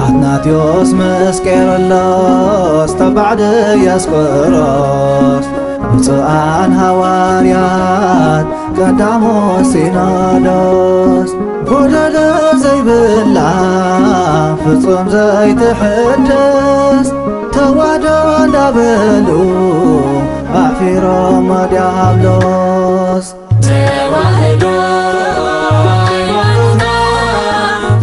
ኣትናቴዎስ ምስ ቄርሎስ ተባዕ ድያስቆሮስ፣ ብፁዓን ሃዋርያት ቀዳሞት ሲኖዶስ፣ ጎደሎ ዘይብላ ፍጹም ዘይትሕደስ፣ ተዋህዶ እንዳበሉ ኣሕፊሮም ዲያብሎስ። ተዋህዶ ሃይማኖትና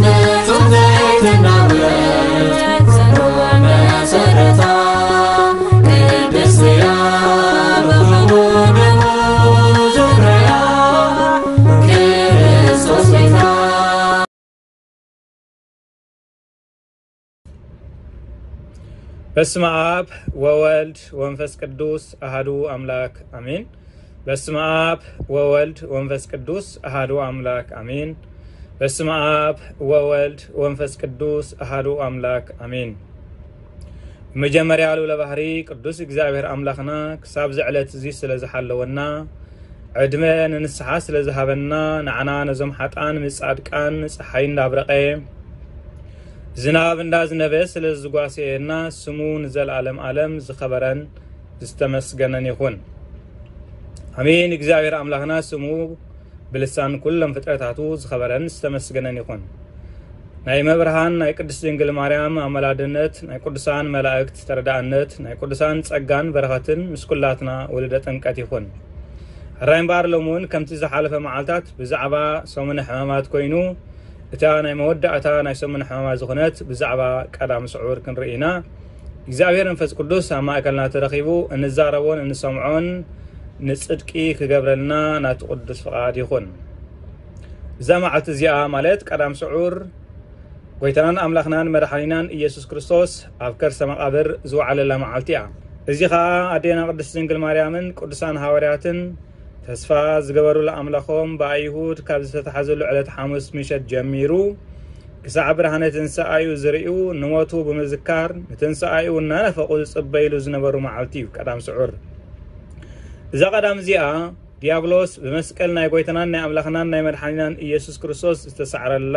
ንጹህ ዘይትናወጽ ጽኑዕ መሰረታ፣ ቅድስት እያ ብኽቡር ደሙ ዙርያ ክርስቶስ ቤታ። በስመ አብ ወወልድ ወመንፈስ ቅዱስ አሐዱ አምላክ አሜን። በስመ አብ ወወልድ ወመንፈስ ቅዱስ አሐዱ አምላክ አሜን። በስመ አብ ወወልድ ወመንፈስ ቅዱስ አሐዱ አምላክ አሜን። መጀመርያ ልዑለ ባህሪ ቅዱስ እግዚኣብሔር ኣምላኽና ክሳብ እዚ ዕለት እዚ ስለ ዝሓለወና፣ ዕድመ ንንስሓ ስለ ዝሃበና፣ ንዓና ነዞም ሓጥኣን ምስ ጻድቃን ጸሓይ እንዳብረቐ፣ ዝናብ እንዳዝነበ ስለ ዝጓሰየና፣ ስሙ ንዘለኣለም ኣለም ዝኸበረን ዝተመስገነን ይኹን። ኣሜን። እግዚኣብሔር ኣምላኽና ስሙ ብልሳን ኩሎም ፍጥረታቱ ዝኸበረን ዝተመስገነን ይኹን። ናይ መብርሃን ናይ ቅድስት ድንግል ማርያም ኣመላድነት፣ ናይ ቅዱሳን መላእክት ተረዳእነት፣ ናይ ቅዱሳን ጸጋን በረኸትን ምስ ኩላትና ወልደ ጥምቀት ይኹን። ሕራይ እምበኣር ሎሚ እውን ከምቲ ዝሓለፈ መዓልታት ብዛዕባ ሰሙነ ሕማማት ኮይኑ፣ እታ ናይ መወዳእታ ናይ ሰሙነ ሕማማት ዝኾነት ብዛዕባ ቀዳም ስዑር ክንርኢ ኢና። እግዚኣብሔር መንፈስ ቅዱስ ኣብ ማእከልና ተረኺቡ እንዛረቦን እንሰምዖን ንጽድቂ ክገብረልና ናቱ ቅዱስ ፍቓድ ይኹን። እዛ መዓልቲ እዚኣ ማለት ቀዳም ስዑር ጎይታናን ኣምላኽናን መድሓኒናን ኢየሱስ ክርስቶስ ኣብ ከርሰ መቓብር ዝወዓለላ መዓልቲ እያ። እዚ ኸኣ ኣዴና ቅድስት ድንግል ማርያምን ቅዱሳን ሃዋርያትን ተስፋ ዝገበሩሉ ኣምላኾም ብኣይሁድ ካብ ዝተታሕዘሉ ዕለት ሓሙስ ምሸት ጀሚሩ ክሳዕ ብርሃነ ትንሳኤኡ ዝርእዩ ንሞቱ ብምዝካር ንትንሳኤኡ እናናፈቑ ዝጽበይሉ ዝነበሩ መዓልቲ እዩ ቀዳም ስዑር። እዛ ቀዳም እዚኣ ዲያብሎስ ብመስቀል ናይ ጎይታናን ናይ ኣምላኽናን ናይ መድሓኒናን ኢየሱስ ክርስቶስ ዝተሳዕረላ፣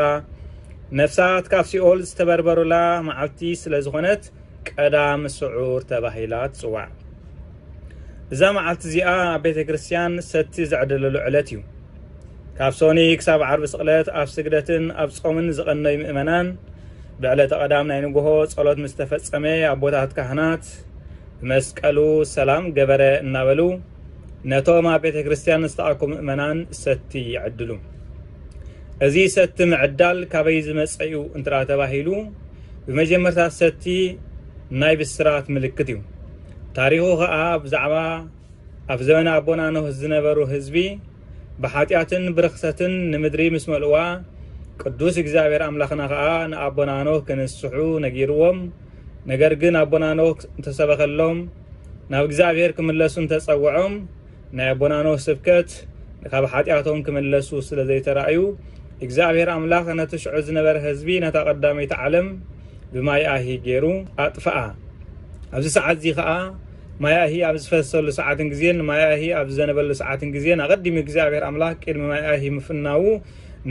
ነፍሳት ካብ ሲኦል ዝተበርበሩላ መዓልቲ ስለ ዝኾነት ቀዳም ስዑር ተባሂላ ትጽዋዕ። እዛ መዓልቲ እዚኣ ኣብ ቤተ ክርስቲያን ሰቲ ዝዕደለሉ ዕለት እዩ። ካብ ሶኒ ክሳብ ዓርቢ ስቕለት ኣብ ስግደትን ኣብ ጾምን ዝቐነዩ ምእመናን ብዕለተ ቀዳም ናይ ንግሆ ጸሎት ምስ ተፈጸመ ኣቦታት ካህናት ብመስቀሉ ሰላም ገበረ እናበሉ ነቶም ኣብ ቤተ ክርስቲያን ዝተኣኩ ምእመናን ሰቲ ይዕድሉ። እዚ ሰቲ ምዕዳል ካበይ ዝመጸ እዩ እንተ ተባሂሉ ብመጀመርታ ሰቲ ናይ ብስራት ምልክት እዩ። ታሪኹ ኸኣ ብዛዕባ ኣብ ዘመነ ኣቦና ኖህ ዝነበሩ ህዝቢ ብሓጢኣትን ብርኽሰትን ንምድሪ ምስ መልእዋ ቅዱስ እግዚኣብሔር ኣምላኽና ኸኣ ንኣቦና ኖህ ክንስሑ ነጊርዎም። ነገር ግን ኣቦና ኖህ እንተሰበኸሎም ናብ እግዚኣብሔር ክምለሱ እንተጸውዖም ናይ ኣቦና ኖህ ስብከት ካብ ሓጢኣቶም ክምለሱ ስለ ዘይተራእዩ እግዚኣብሔር ኣምላኽ ነቲ ሽዑ ዝነበረ ህዝቢ ነታ ቀዳመይቲ ዓለም ብማይ ኣሂ ገይሩ ኣጥፍኣ። ኣብዚ ሰዓት እዚ ኸኣ ማይ ኣሂ ኣብ ዝፈሰሉ ሰዓትን ግዜን ማይ ኣሂ ኣብ ዝዘነበሉ ሰዓትን ግዜን ኣቐዲሙ እግዚኣብሔር ኣምላኽ ቅድሚ ማይ ኣሂ ምፍናዉ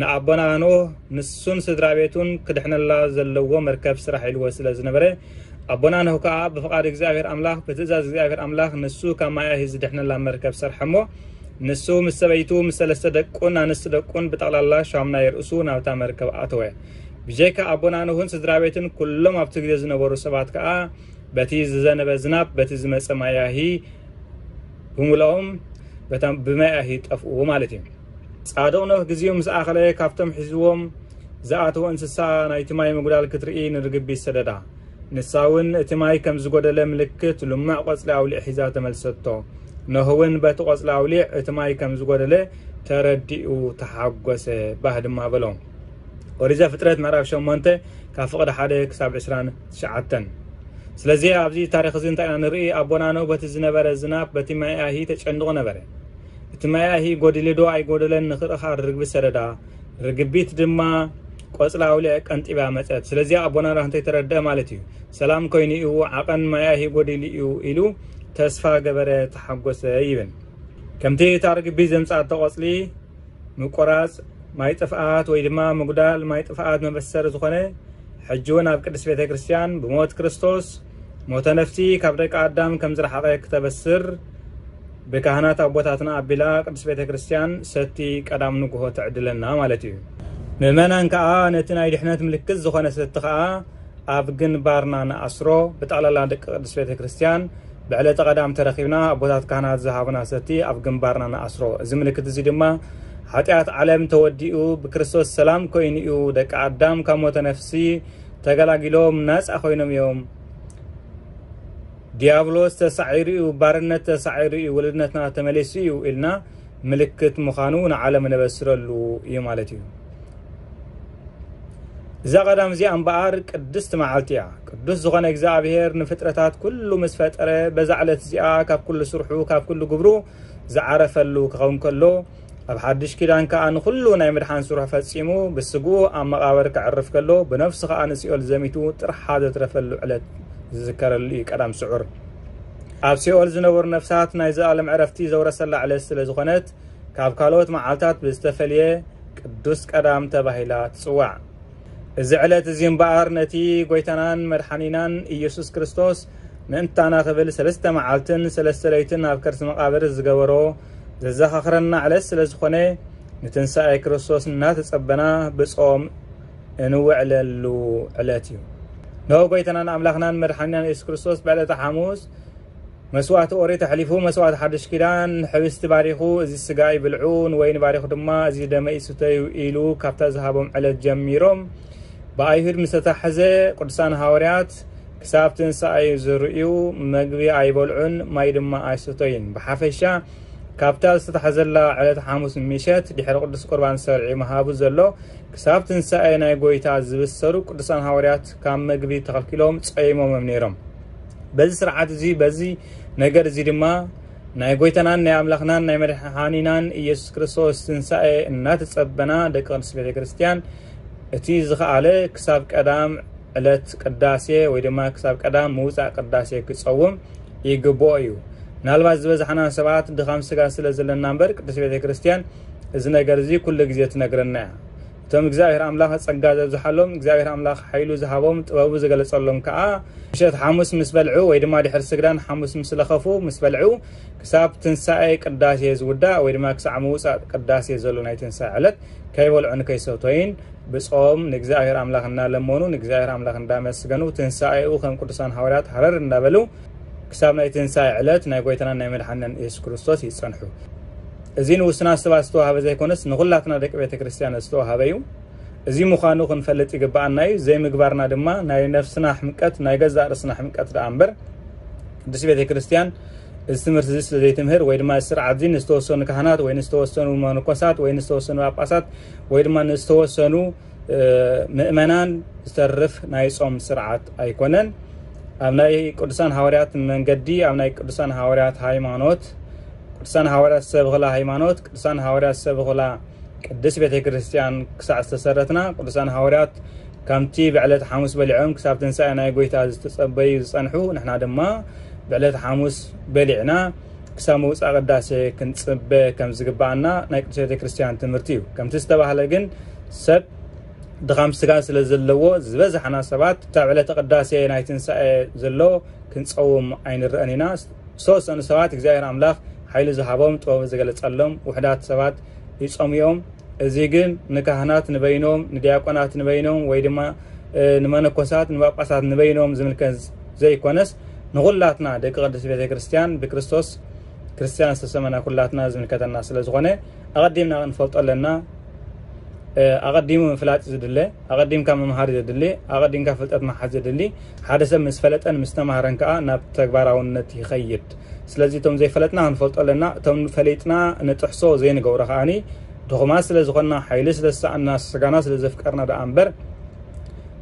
ንኣቦና ኖህ ንሱን ስድራ ቤቱን ክድሕነላ ዘለዎ መርከብ ስራሕ ኢልዎ ስለ ዝነበረ ኣቦና ኖህ ከኣ ብፍቓድ እግዚኣብሔር ኣምላኽ ብትእዛዝ እግዚኣብሔር ኣምላኽ ንሱ ካብ ማይ ኣሂ ዝድሕነላ መርከብ ሰርሐ እሞ ንሱ ምስ ሰበይቱ ምስ ሰለስተ ደቁን ኣንስቲ ደቁን ብጠቕላላ ሻምናይ ርእሱ ናብታ መርከብ ኣተወ። ብጀካ ኣቦና ኖህን ስድራ ቤትን ኩሎም ኣብቲ ግዜ ዝነበሩ ሰባት ከኣ በቲ ዝዘነበ ዝናብ በቲ ዝመጸ ማይ ኣሂ ብምልኦም በታ ብማይ ኣሂ ጠፍኡ ማለት እዩ። ጻድቕ ኖህ ግዜኡ ምስ ኣኸለ ካብቶም ሒዝዎም ዝኣተወ እንስሳ ናይቲ ማይ ምጉዳል ክትርኢ ንርግቢት ሰደዳ። ንሳ እውን እቲ ማይ ከም ዝጎደለ ምልክት ልሙዕ ቆጽሊ ኣውሊዕ ሒዛ ተመልሰቶ። ኖህ እውን በቲ ቆጽሊ ኣውሊዕ እቲ ማይ ከም ዝጎደለ ተረዲኡ ተሓጎሰ፣ ባህ ድማ በሎ። ኦሪት ዘፍጥረት ምዕራፍ ሸሞንተ ካብ ፍቕዲ ሓደ ክሳብ ዕስራን ትሽዓተን። ስለዚ ኣብዚ ታሪኽ እዚ እንታይ ኢና ንርኢ? ኣቦና ኖህ በቲ ዝነበረ ዝናብ በቲ ማይ ኣሂ ተጨንቑ ነበረ። እቲ ማይ ኣሂ ጎዲሉ ዶ ኣይጎደለን ንኽርኢ ኸኣ ርግቢት ሰደዳ። ርግቢት ድማ ቆጽሊ ኣውሊዕ ቀንጢባ መጸት። ስለዚ ኣቦና ኖህ እንታይ ተረድአ ማለት እዩ? ሰላም ኮይኑ እዩ፣ ዓቐን ማይ ኣሂ ጎዲሉ እዩ ኢሉ ተስፋ ገበረ፣ ተሓጎሰ ይብል። ከምቲ እታ ርግቢት ዘምጽኣቶ ቆጽሊ ምቁራጽ ማይ ጥፍኣት ወይ ድማ ምጉዳል ማይ ጥፍኣት መበሰሪ ዝኾነ ሕጂ እውን ኣብ ቅድስት ቤተ ክርስቲያን ብሞት ክርስቶስ ሞተ ነፍሲ ካብ ደቂ ኣዳም ከም ዝረሓቐ ክተበስር ብካህናት ኣቦታትና ኣቢላ ቅድስት ቤተ ክርስቲያን ሰቲ ቀዳም ንግሆ ትዕድለና ማለት እዩ። ምእመናን ከኣ ነቲ ናይ ድሕነት ምልክት ዝኾነ ሰቲ ከኣ ኣብ ግንባርና ንኣስሮ። ብጠቕላላ ደቂ ቅድስት ቤተ ክርስቲያን ብዕለተ ቀዳም ተረኺብና ኣቦታት ካህናት ዝሃቡና ሰቲ ኣብ ግንባርና ንኣስሮ። እዚ ምልክት እዚ ድማ ሓጢኣት ዓለም ተወዲኡ ብክርስቶስ ሰላም ኮይኑ እዩ። ደቂ ኣዳም ካብ ሞተ ነፍሲ ተገላጊሎም ናጻ ኮይኖም እዮም። ዲያብሎስ ተሳዒሩ እዩ፣ ባርነት ተሳዒሩ እዩ፣ ውልድነትና ተመሊሱ እዩ ኢልና ምልክት ምዃኑ ንዓለም ነበስረሉ እዩ ማለት እዩ። እዛ ቀዳም እዚኣ እምበኣር ቅድስቲ መዓልቲ እያ። ቅዱስ ዝኾነ እግዚኣብሔር ንፍጥረታት ኩሉ ምስ ፈጠረ በዛ ዕለት እዚኣ ካብ ኩሉ ስርሑ ካብ ኩሉ ግብሩ ዝዓረፈሉ ክኸውን ከሎ ኣብ ሓድሽ ኪዳን ከኣ ንኹሉ ናይ ምድሓን ስርሑ ፈጺሙ ብስግኡ ኣብ መቓብር ከዕርፍ ከሎ ብነፍሱ ከኣ ንሲኦል ዘሚቱ ጥርሓ ዘትረፈሉ ዕለት ዝዝከረሉ እዩ ቀዳም ስዑር። ኣብ ሲኦል ዝነበሩ ነፍሳት ናይ ዘላለም ዕረፍቲ ዘውረሰላ ዕለት ስለ ዝኾነት ካብ ካልኦት መዓልታት ብዝተፈልየ ቅዱስ ቀዳም ተባሂላ ትጽዋዕ። እዚ ዕለት እዚ እምበኣር ነቲ ጎይታናን መድሓኒናን ኢየሱስ ክርስቶስ ምእንታና ክብል ሰለስተ መዓልትን ሰለስተ ለይትን ኣብ ከርሲ መቓብር ዝገበሮ ዘዘኻኽረና ዕለት ስለ ዝኾነ ንትንሳኤ ክርስቶስ እናተጸበና ብጾም እንውዕለሉ ዕለት እዩ። ንሆ ጎይታናን ኣምላኽናን መድሓኒናን ኢየሱስ ክርስቶስ ብዕለተ ሓሙስ መስዋእቲ ኦሪት ኣሕሊፉ መስዋእቲ ሓድሽ ኪዳን ንሕብስቲ ባሪኹ እዚ ስጋይ ብልዑ ንወይኒ ባሪኹ ድማ እዚ ደመይ ስተዩ ኢሉ ካብታ ዝሃቦም ዕለት ጀሚሮም ብኣይሁድ ምስ ተታሕዘ ቅዱሳን ሃዋርያት ክሳብ ትንሳኤዩ ዝርእዩ መግቢ ኣይበልዑን ማይ ድማ ኣይሰተዩን። ብሓፈሻ ካብታ ዝተታሕዘላ ዕለት ሓሙስ ምሸት ድሕሪ ቅዱስ ቁርባን ሰርዒ ምሃቡ ዘሎ ክሳብ ትንሳኤ ናይ ጎይታ ዝብሰሩ ቅዱሳን ሃዋርያት ካብ መግቢ ተኸልኪሎም ጸይሞም ነይሮም። በዚ ስርዓት እዚ በዚ ነገር እዚ ድማ ናይ ጎይታናን ናይ ኣምላኽናን ናይ መድሓኒናን ኢየሱስ ክርስቶስ ትንሳኤ እናተጸበና ደቂ ቅድስት ቤተ ክርስቲያን እቲ ዝኸኣለ ክሳብ ቀዳም ዕለት ቅዳሴ ወይ ድማ ክሳብ ቀዳም ምውፃእ ቅዳሴ ክፀውም ይግብኦ እዩ። ምናልባት ዝበዝሓና ሰባት ድኻም ስጋ ስለ ዘለና እምበር ቅድስት ቤተ ክርስቲያን እዚ ነገር እዚ ኩሉ ግዜ ትነግረና እያ። እቶም እግዚኣብሔር ኣምላኽ ጸጋ ዘብዝሓሎም እግዚኣብሔር ኣምላኽ ሓይሉ ዝሃቦም ጥበቡ ዝገለጸሎም ከዓ ምሸት ሓሙስ ምስ በልዑ ወይ ድማ ድሕሪ ስግዳን ሓሙስ ምስ ለኸፉ ምስ በልዑ ክሳብ ትንሳኤ ቅዳሴ ዝውዳእ ወይ ድማ ክሳዕ ምውፃእ ቅዳሴ ዘሎ ናይ ትንሳኤ ዕለት ከይበልዑን ከይሰተዩን ብጾም ንእግዚኣብሔር ኣምላኽ እናለመኑ ንእግዚኣብሔር ኣምላኽ እንዳመስገኑ ትንሳኤኡ ከም ቅዱሳን ሃዋርያት ሃረር እንዳበሉ ክሳብ ናይ ትንሳኤ ዕለት ናይ ጎይታናን ናይ መድሓንናን ኢየሱስ ክርስቶስ ይጸንሑ። እዚ ንውሱናት ሰባት ዝተዋሃበ ዘይኮነስ ንኹላትና ደቂ ቤተ ክርስቲያን ዝተዋሃበ እዩ። እዚ ምዃኑ ክንፈልጥ ይግብኣና እዩ። ዘይምግባርና ድማ ናይ ነፍስና ሕምቀት ናይ ገዛእ ርእስና ሕምቀት ደኣ እምበር ቅድስት ቤተ ክርስቲያን እዚ ትምህርቲ እዚ ስለ ዘይትምህር ወይ ድማ እዚ ስርዓት እዚ ንዝተወሰኑ ካህናት ወይ ንዝተወሰኑ መነኮሳት ወይ ንዝተወሰኑ ጳጳሳት ወይ ድማ ንዝተወሰኑ ምእመናን ዝተርፍ ናይ ጾም ስርዓት ኣይኮነን። ኣብ ናይ ቅዱሳን ሃዋርያት መንገዲ ኣብ ናይ ቅዱሳን ሃዋርያት ሃይማኖት ቅዱሳን ሃዋርያት ሰብኽላ ሃይማኖት ቅዱሳን ሃዋርያት ሰብኽላ ቅድስት ቤተ ክርስቲያን ክሳዕ ዝተሰረትና ቅዱሳን ሃዋርያት ከምቲ ብዕለት ሓሙስ በሊዖም ክሳብ ትንሳኤ ናይ ጎይታ ዝተጸበዩ ዝጸንሑ ንሕና ድማ ብዕለት ሓሙስ በሊዕና ክሳብ ምውፃእ ቅዳሴ ክንፅበ ከም ዝግባኣና ናይ ቅዱስ ቤተ ክርስቲያን ትምህርቲ እዩ። ከምቲ ዝተባህለ ግን ሰብ ድኻም ስጋ ስለ ዘለዎ ዝበዝሓና ሰባት እታ ዕለተ ቅዳሴ ናይ ትንሳኤ ዘሎ ክንፀውም ኣይንረአን ኢና። ዝተወሰኑ ሰባት እግዚኣብሔር ኣምላኽ ሓይሊ ዝሃቦም ጥበቡ ዝገለጸሎም ውሕዳት ሰባት ይጾሙ እዮም። እዚ ግን ንካህናት ንበይኖም ንዲያቆናት ንበይኖም ወይ ድማ ንመነኮሳት ንጳጳሳት ንበይኖም ዝምልከት ዘይኮነስ ንኹላትና ደቂ ቅድስት ቤተ ክርስቲያን ብክርስቶስ ክርስቲያን ዝተሰመና ኩላትና ዝምልከተና ስለ ዝኾነ ኣቐዲምና ክንፈልጦ ኣለና። ኣቐዲሙ ምፍላጥ ዝድለ ኣቐዲምካ ምምሃር ዘድሊ ኣቐዲምካ ፍልጠት መሓዝ ዘድሊ ሓደ ሰብ ምስ ፈለጠን ምስ ተማሃረን ከዓ ናብ ተግባራውነት ይኸይድ። ስለዚ እቶም ዘይፈለጥና ክንፈልጦ ኣለና። እቶም ፈሊጥና ንጥሕሶ ዘይንገብሮ ከዓኒ ድኹማት ስለ ዝኾንና ሓይሊ ስለ ዝሰኣና ስጋና ስለ ዘፍቀርና ደኣ እምበር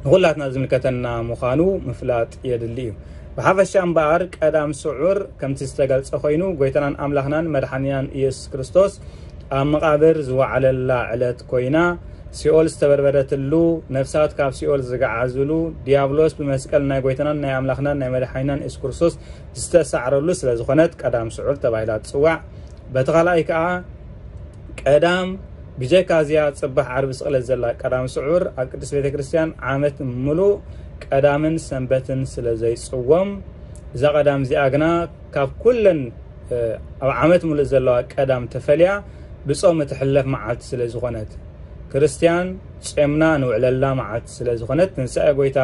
ንኹላትና ዝምልከተና ምዃኑ ምፍላጥ የድሊ እዩ። ብሓፈሻ እምበኣር ቀዳም ስዑር ከምቲ ዝተገልጸ ኮይኑ ጎይታናን ኣምላኽናን መድሓኒናን ኢየሱስ ክርስቶስ ኣብ መቓብር ዝወዓለላ ዕለት ኮይና ሲኦል ዝተበርበረትሉ ነፍሳት ካብ ሲኦል ዝገዓዝሉ ዲያብሎስ ብመስቀል ናይ ጎይታናን ናይ ኣምላኽናን ናይ መድሓኒናን ኢየሱስ ክርስቶስ ዝተሳዕረሉ ስለ ዝኾነት ቀዳም ስዑር ተባሂላ ትጽዋዕ። በቲ ካልኣይ ከዓ ቀዳም ብጀካ እዚኣ ጽባሕ ዓርቢ ስቕለት ዘላ ቀዳም ስዑር ኣብ ቅድስት ቤተ ክርስቲያን ዓመት ምሉእ ቀዳምን ሰንበትን ስለ ዘይጽወም፣ እዛ ቀዳም እዚኣ ግና ካብ ኩለን ኣብ ዓመት ምሉእ ዘለዋ ቀዳም ተፈልያ ብጾም እትሕለፍ መዓልቲ ስለ ዝኾነት፣ ክርስቲያን ጾምና ንውዕለላ መዓልቲ ስለ ዝኾነት፣ ትንሳኤ ጎይታ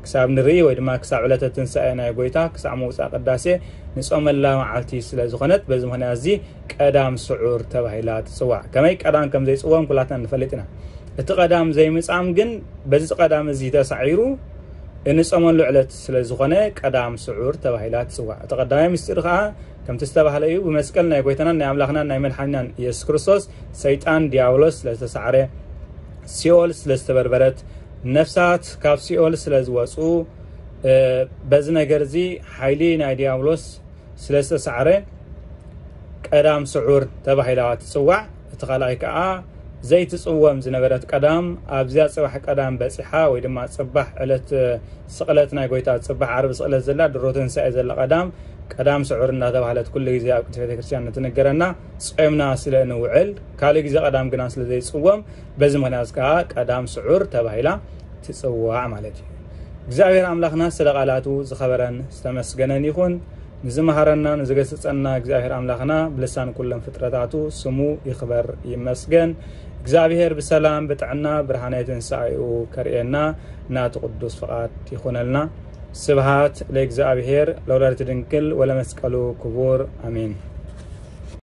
ክሳብ ንርኢ ወይ ድማ ክሳብ ዕለተ ትንሳኤ ናይ ጎይታ ክሳብ ምውፃእ ቅዳሴ ንጾመላ መዓልቲ ስለ ዝኾነት፣ በዚ ምኽንያት እዚ ቀዳም ስዑር ተባሂላ ትጽዋዕ። ከመይ ቀዳም ከም ዘይጽወም ኩላትና ንፈልጥ ኢና። እቲ ቀዳም ዘይምጻም ግን በዚ ቀዳም እዚ ተሳዒሩ እንጸመሉ ዕለት ስለ ዝኾነ ቀዳም ስዑር ተባሂላ ትጽዋዕ። እቲ ቀዳማይ ምስጢር ከኣ ከምቲ ዝተባህለ እዩ። ብመስቀል ናይ ጎይታናን ናይ ኣምላኽናን ናይ መድሓኒናን ኢየሱስ ክርስቶስ ሰይጣን ዲያብሎስ ስለ ዝተሳዕረ፣ ሲኦል ስለ ዝተበርበረት፣ ነፍሳት ካብ ሲኦል ስለ ዝወጹ፣ በዚ ነገር እዚ ሓይሊ ናይ ዲያብሎስ ስለ ዝተሳዕረ ቀዳም ስዑር ተባሂላ ትጽዋዕ። እቲ ካልኣይ ከኣ ዘይትጽወም ዝነበረት ቀዳም ኣብዚኣ ጽባሕ ቀዳም በጺሓ፣ ወይ ድማ ጽባሕ ዕለት ስቕለት ናይ ጎይታ፣ ጽባሕ ዓርቢ ስቕለት ዘላ ድሮ ትንሳኤ ዘላ ቀዳም፣ ቀዳም ስዑር እናተባህለት ኩሉ ግዜ ኣብ ቅድስት ቤተክርስትያን ንትንገረና፣ ጾምና ስለ እንውዕል፣ ካልእ ግዜ ቀዳም ግና ስለ ዘይጽወም፣ በዚ ምኽንያት ከኣ ቀዳም ስዑር ተባሂላ ትጽዋዕ ማለት እዩ። እግዚኣብሔር ኣምላኽና ስለ ቃላቱ ዝኸበረን ዝተመስገነን ይኹን። ንዝመሃረና ንዝገስጸና እግዚኣብሔር ኣምላኽና ብልሳን ኩሎም ፍጥረታቱ ስሙ ይኽበር ይመስገን። እግዚኣብሔር ብሰላም ብጥዕና ብርሃነ ትንሳኤኡ ከርእየና ናቱ ቅዱስ ፍቓድ ይኹነልና። ስብሃት ለእግዚኣብሔር ለወላዲቱ ድንግል ወለመስቀሉ ክቡር፣ ኣሜን።